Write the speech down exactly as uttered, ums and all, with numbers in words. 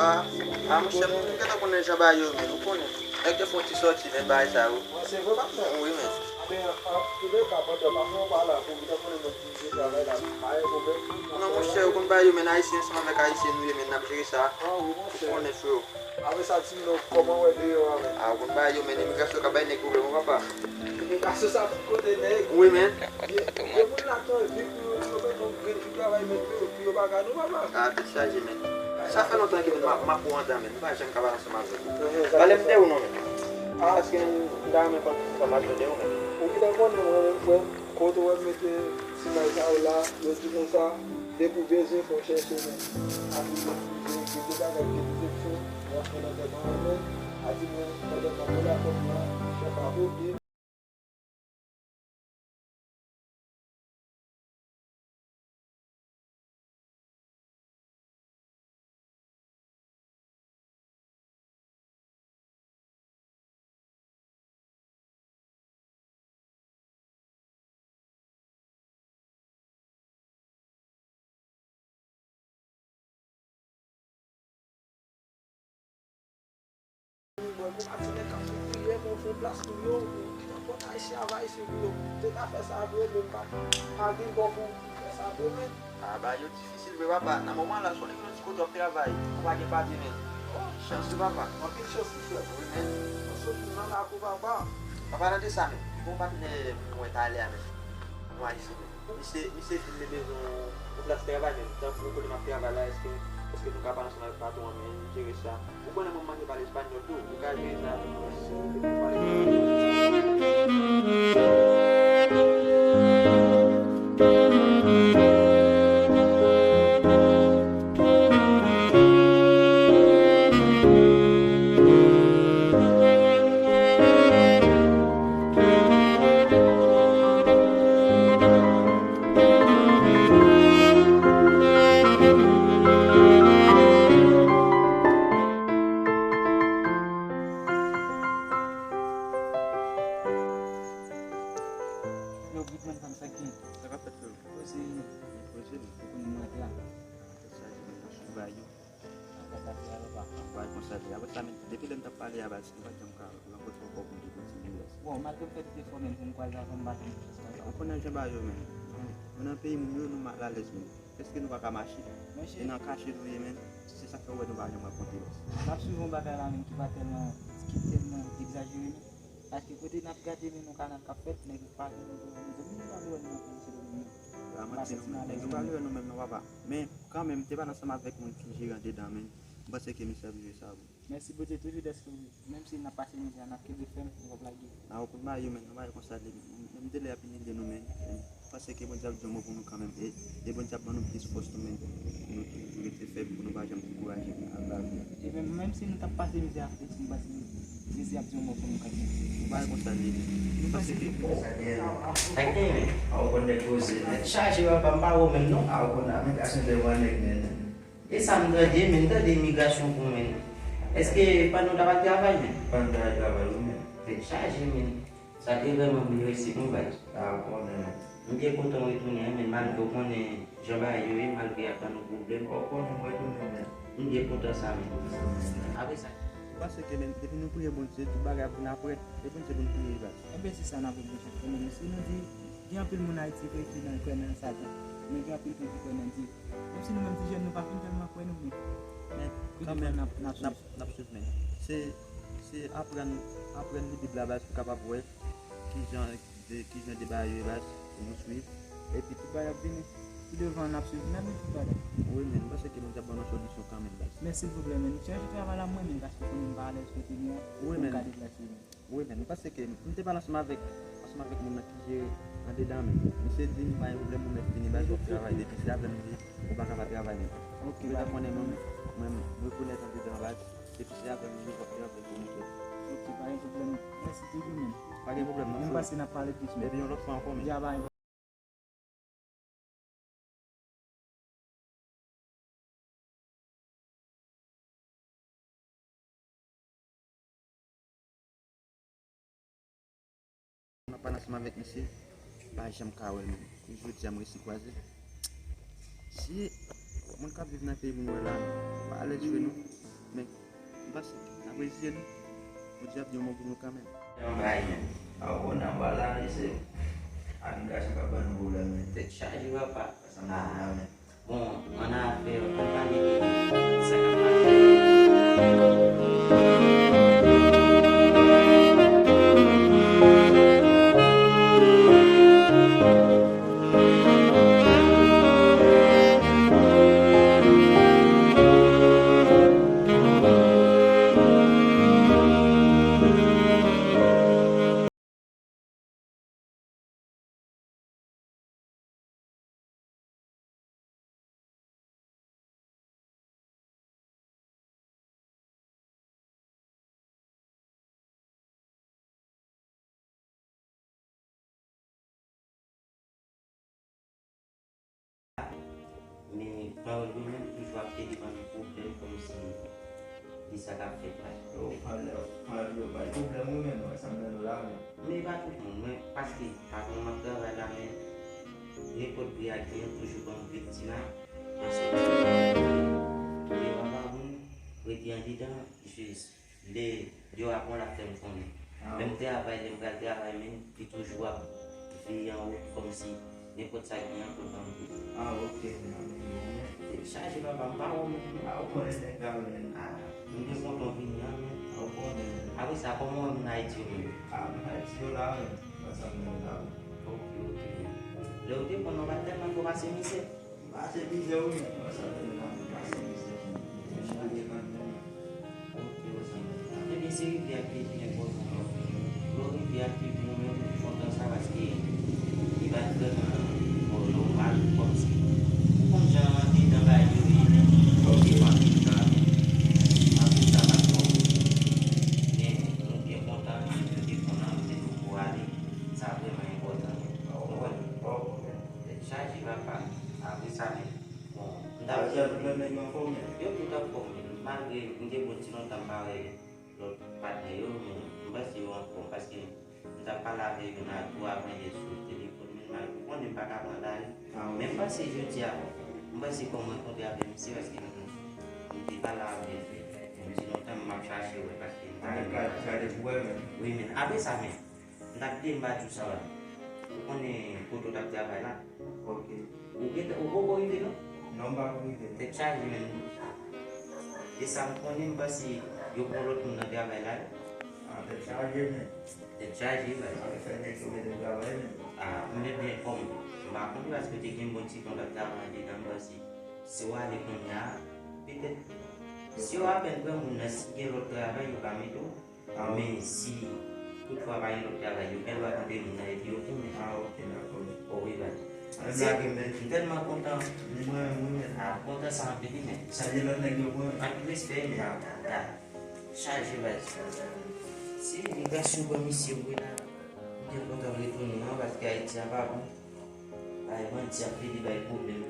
Ah, ah, monchè, m gentan konnen jan bagay yo, men, ou konnen. Nèg te fè yon ti sòti, men, bagay sa yo. Mwen, se vre, patnè. Wi, men. Men, an, an tou lè ka, pandan m ap fè yon pale avè w, ou gentan konnen mwen ki vin travay la, pa gen pwoblèm. Non, monchè, ou konn bagay yo, men, Ayisyen ansanm avèk Ayisyen nou ye, men, n ap jere sa. Ah, wi, monchè. Ou konnen, freo. Apre sa, di m non, kòman w wè deyò a, men? Ah, ou konn bagay yo, men, imigrasyon ka bay nèg pwoblèm, wi, papa. Imigrasyon sa tout kote, nèg. Wi, men. Gen, gen moun la ki anvi pou yo, pou yo mèt yon grenn travay, men pou yo, pou yo pa ka, non, papa. Ah, tèt chaje, men. Sa fè lontan ke m ap, m ap wè w andan, men. M pa janm ka pale ansanm avè w. Pale m de ou non, men. Paske m ta renmen konn enfòmasyon de ou, men. Ou gentan konnen mwen menm, frè m, kote w wè m mete ti may sa yo la, yo di konsa, depi w bezwen, fò w chèche, men. Api gen, gen de bagay, gen de kesyon, w ap fè nan tèt mwen, men, a di mwen, pandan m ap pale avè w la, chèf ap oke. Mwen, pou pa ti nèg k ap sou priyè, mwen fè plas pou yo, pou ki nan pòt Ayisyen avè Ayisyen pou yo. Te ka fè sa vre, men pa, pa gen bò pou fè sa vre, men. Ah, bagay yo difisil vre, papa. Nan moman la, si w nèg nan ti kote w ap travay, ou pa gen papye, men. Oh, chans wi, papa. Anpil chans wi, frè m. Wi, men. Mwen sot nan lakou, papa. An palan de sa, men, gon patnè m wè talè a, men. Yon Ayisyen, men. Misye, misye di m li bezwen yon plas travay, men. Tankou kote m ap travay la, èske, èske nou ka pale ansanm avèk patwon an, men, jere sa? Ou konnen mwen, m manke pale espanyòl tou. Ou ka jere sa avèk mwen. Yo, Big Man, sa k gen? Sa k ap fèt, frè? Poze, poze, ou konnen mwen la. Sa di mwen sou bay yo. Bagay konsa, apre sa, men, depi lè m t ap pale a, baz, nou pa t janm ka rankontre ankò pou n te kontinye, baz. Bon, malgre m fè tout efò, men, pou m kwaze avè w, m pa jwenn chans konsa. Ou konnen jan bagay yo, men. Ou nan peyi moun yo, nou mal alèz, men. Èske nou pa ka mache? Monchè. E nan kache nou ye, men. Se sa k fè w wè nou pa janm rankontre, baz. M ap swiv yon bagay la, men, ki pa tèlman, ki tèlman egzajere, men. Paske kote n ap gade, men, yon kanal k ap fèt, nèg yo pa gen, nèg yo menm pa vle wè nou nan peyi se domèn nan. Pa manti non, men, nèg yo pa vle wè nou menm non, papa. Men, kanmenm, m te pale ansanm avèk moun ki jere andedan, men, m panse ke misye ap jere sa pou. Mèsi Bondye toujou dèske ou, menm si n ap pase mizè, n ap kenbe fèm, nou p ap lage. A, ou konn bagay yo, men, yon bagay konsa, li, menm de lè y ap imilye nou, men, men, m panse ke Bondye ap di yon mo pou nou kanmenm, e, e Bondye ap ban nou plis fòs nou menm, pou nou toujou rete fèm, pou nou pa janm dekouraje nan lavi a. E menm, menm si nou t ap pase mizè ak Ayiti, m panse Jezi ap di yon mo pou nou kanmenm. Yon bagay konsa li ye. Nou pase ke. Sa gen, a, ou konn nèg poze, nèg chaje, papa, m pa wè w menm non. A, ou konn, a, men, gason de wan nèg, men. E sa m tande, men, m tande imigrasyon pou mwen. Èske pa nou ta pral travay, men? Pa nou ta pral travay, wi, men. Tèt chaje, men. Sa te vrèman boulvèse m, wi, baz. A, ou konnen, men. M byen kontan w retounen, men, malgre w konnen jan bagay yo ye, malgre y ap ban nou pwoblèm. Ou konnen m retounen, men. M byen kontan sa, men. Apre sa. Ou panse ke, men, depi nou priye Bondye, tout bagay ap vin apre, e Bondye pou n priye, baz. Enben, se sa n ap oblije fè, men si nou di, gen anpil moun Ayiti vre ki nan, kwè nan Satan, men gen anpil moun ki kwè nan Dye. Menm si nou menm ti jèn, nou pa fin tèlman kwè, nou, men. Men, kanmenm, n ap, n ap swiv, men. Se, se aprann, aprann li Bib la, baz, pou kapab wè kijan de, kijan de bagay yo ye, baz, pou nou swiv. Epi tout bagay ap vini. Pi devan, n ap swiv, n ap jwenn tout bagay. Wi, men, m panse ke Bondye ap ban nou solisyon kanmenm, baz. Men silvouplè, men, chèche travay la, mwen, men, paske konnen m pa alèz kote m ye a, pou m ka deplase, men. Wi, men, m panse ke m te pale ansanm avèk, ansanm avèk moun nan ki jere andedan, men misye di m pa gen pwoblèm, ou mèt vini, baz, w ap travay, depi se avè m li ye, ou pa ka pa travay, men. Ok, ou gentan konnen mwen, mwen, m rekonèt andedan, baz, depi se avè m li ye, w ap travay pou mwen. Ok, pa gen pwoblèm. Mèsi toujou, men. Pa gen pwoblèm, non, frè. M panse n ap pale plis, men. Epi yon lòt fwa ankò, men. Ya, bay. M ap pale ansanm avèk misye, pa janm ka wè l menm. Jodi a m resi kwaze. Si moun k ap viv nan peyi moun wè la, pa alèz vre non. Men, m panse, n ap reziye nou. Bondye ap gen yon mo pou nou kanmenm. Yon bagay, men. A, w konnen anba la, mesye. Administrasyon ka ban nou pwoblèm, men. Tèt chaje, papa. Sa m di la, men. Bon, ann afè, ann pale de sa k ap mache. Men pawòl yo menm toujou ap pede ban nou pwoblèm kòmsi ki sa k ap fèt la. Yo, pawòl yo bay pwoblèm wi, men nou wè sa m nan nou la, men. Men e pa tout moun, men paske patwon m ap travay la, men nenpòt bri a gen toujou ban m viktim la. Paske e pa moun rete andedan, jis lè deyò a bon l ap fè m konnen. Lè m travay, lè m pral travay, men li toujou ap veye anwo kòmsi nenpòt sa gen an pou l ban m tou. Ah, ok, men, men, men. Tèt chaje, papa, m pa wè w menm. Ah, ou konnen nèg la, men. Ah, m te kontan w vini an, men. Ah, ou konnen, men. Apre sa, kòman w wè moun Ayiti yo menm? Ah, moun Ayiti yo la, men. Ansanm menm la, men. Ok, ok, men. Lè w te pran non, pa t tèlman twò pase mizè. M pase mizè wi, men. Ansanm menm la, men. M pase mizè. Tèt chaje, man, men. Ebyen, se rive a ki pi enpòtan. Lè w rive a ki pi, mwen menm, m kontan sa paske li pa t vrèman, bon, nòmal kòmsi. Ou konn jan andedan bagay yo ye, men. Ok, w ap viv la, men. Anpil sa pa t twò bon. Men, nou byen kontan, nou te konn antre, nou pou ale. Sa vrèman enpòtan, men. Ou konprann? Tèt chaje, papa. Apre sa, men. Bon, m t ap di. Yo tout anfòm, men. Malgre m gen bon ti lontan m pa wè lòt patnè yo, men m panse yo anfòm, paske m t ap pale avè youn a tou avan yè sou telefòn, men malgre ou konnen m pa ka pran lari. Men m panse jodi a, m panse kòm mwen kontre avè misye, paske m, m te pale avè l. M di lontan m ap chache wè, paske m pa renmen. Wi, men apre sa, men. M t ap di m pa di w sa la. Ou konnen kote w t ap travay la? Ok. Ou gentan, ou poko rive non? Non, m pako rive non. Tèt chaje, men. E sa m konnen, m panse yo pran lòt moun nan travay la wi. Ah, tèt chaje, men. Tèt chaje, baz. Sa vle fè nèg yo mete travay, men. Ah, m byen kòm m pa konnen paske te gen bon ti tan w t ap travay andedan, m panse si w ale kounye a, petèt si yo apèn pran moun nan, si gen lòt travay, yo ka mete w. Men si toutfwa pa gen lòt travay, yo gen dwa kanpe moun nan epi yo tounen. Ah, ok, dakò. O wi, baz. M tèlman kontan. Mwen, mwen menm. Ah, kontan sa anpil, wi, men. Sa gen lòt nèg yo pran. Anpil respè, men. Chaje, baz. Se imigrasyon pran misye, wi, la. M byen kontan retounen an, paske Ayiti a pa bon. Ay, bandi ap pede bay pwoblèm.